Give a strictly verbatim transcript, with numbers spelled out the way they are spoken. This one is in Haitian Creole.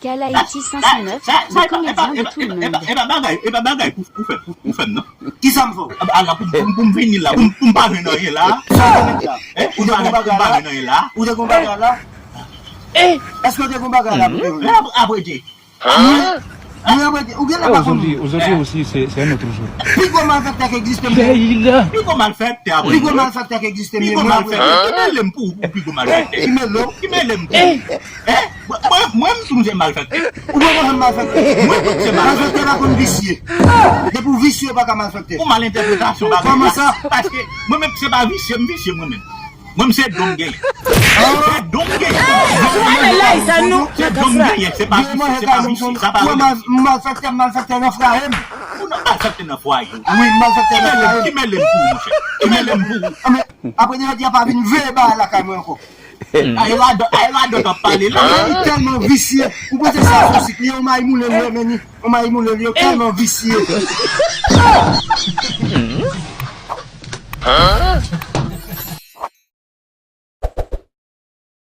Kal Ayiti san san nèf, le comédien de tout le monde. E pa bagay, e pa bagay pou, pou fè, pou, pou fè m nan. Ki sa m fè w? Ala pou, pou, pou m vini la, pou, m- pou m pa jwenn anyen la. Sa w te mèt la? Eh, pou m pa jwenn anyen la. Ou te gon bagay la? Èske w te gon bagay la pou te jwenn? Men apre, apre di. Mwen apre di, ou gen la pa konn. Aujourd'hui aussi, c'est un autre jour. Pi gwo malfèktè ki egziste m ye. Veille là. Pi gwo malfèktè apre. Pi gwo malfèktè ki egziste m Pi ye. gwo Mwen apre malfèktè. di. Ki mele m pou ou, pi gwo malfèktè. Ki mele w? Ki mele m pou ou? Eh? Mwen, mwen, mwen m sonje malfèktè. Ou pa konn malfèktè. Mwen, mwen se malfèktè. Malfèktè pa konn visye. Depi w visye, ou pa ka malfèktè. Ou mal entèpretasyon bagay. Kòman sa? Paske mwen menm se pa visye, m visye mwen menm. Mwen m se don m genyen. Se don m genyen. Ay, sa nou Se don m genyen, se pa visye, se pa visye, sa pa Mwen vle. Malfèktè, malfèktè nan fwaye m. Ou nan malfèktè nan fwaye ou. Wi, malfèktè Ki nan mele m, fwaye ki m. mele m pou ou, monchè? Ki mele m pou ou? Ah, men, apre de jodi a pa vin veye bagay lakay mwen ankò. Ay radòt, ay radòt ap pale la. Li tèlman visye. Ou panse sa sou sik li, yon may moulen li, men ni, yon may moulen li, yo tèlman visye.